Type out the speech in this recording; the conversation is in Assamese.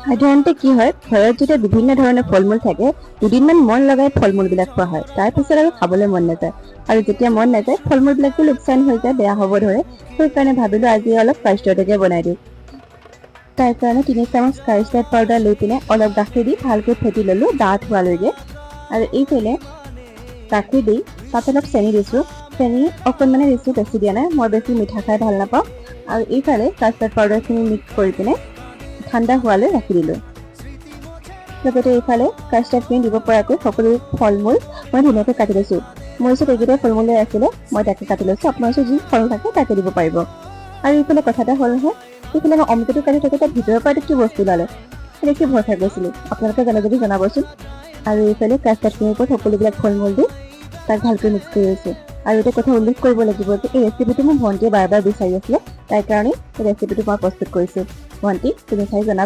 সাধাৰণতে কি হয়, ঘৰত যেতিয়া বিভিন্ন ধৰণৰ ফল মূল থাকে, দুদিনমান মন লগাই ফল মূলবিলাক খোৱা হয়। তাৰপিছত আৰু খাবলৈ মন নাযায় আৰু যেতিয়া মন নাযায়, ফল মূলবিলাকো লোকচান হৈ যায়, বেয়া হ'ব ধৰে। সেইকাৰণে ভাবিলোঁ, আজি অলপ কাষ্টাৰ্ডকে বনাই দিওঁ। তাৰ কাৰণে 3 চামুচ কাষ্টাৰ্ড পাউডাৰ লৈ পিনে অলপ গাখীৰ দি ভালকৈ ফেটি ল'লোঁ ডাঠ হোৱালৈকে। আৰু এইফালে গাখীৰ দি তাত অলপ চেনি দিছোঁ। চেনি অকণমানে দিছোঁ, বেছি দিয়া নাই। মই বেছি মিঠা খাই ভাল নাপাওঁ। আৰু এইফালে কাষ্টাৰ্ড পাউডাৰখিনি মিক্স কৰি পিনে ঠাণ্ডা হোৱালৈ ৰাখি দিলোঁ। লগতে এইফালে কাষ্টাৰ্ডখিনি দিব পৰাকৈ সকলো ফল মূল মই ধুনীয়াকৈ কাটি লৈছোঁ। মোৰ ওচৰত এইকেইটা ফল মূলে আছিলে, মই তাকে কাটি লৈছোঁ। আপোনাৰ ওচৰত যি ফল থাকে, তাকে দিব পাৰিব। আৰু এইফালে কথা এটা হ'ল নহয়, এইফালে মই অমিতাটো কাটি থাকোঁতে তাৰ ভিতৰৰ পৰা এইটো কি বস্তু ওলালে, দেখি ভয় খাই গৈছিলোঁ। আপোনালোকে জানে যদি জনাবচোন। আৰু এইফালে কাষ্টাৰ্ডখিনিৰ ওপৰত সকলোবিলাক ফল মূল দি তাক ভালকৈ মিক্স কৰি লৈছোঁ। আৰু এটা কথা উল্লেখ কৰিব লাগিব যে এই ৰেচিপিটো মোৰ ভণ্টিয়ে বাৰ বাৰ বিচাৰি আছিলে, তাইৰ কাৰণে এই ৰেচিপিটো মই প্ৰস্তুত কৰিছোঁ। ভণ্টি, তুমি চাই জনাবা।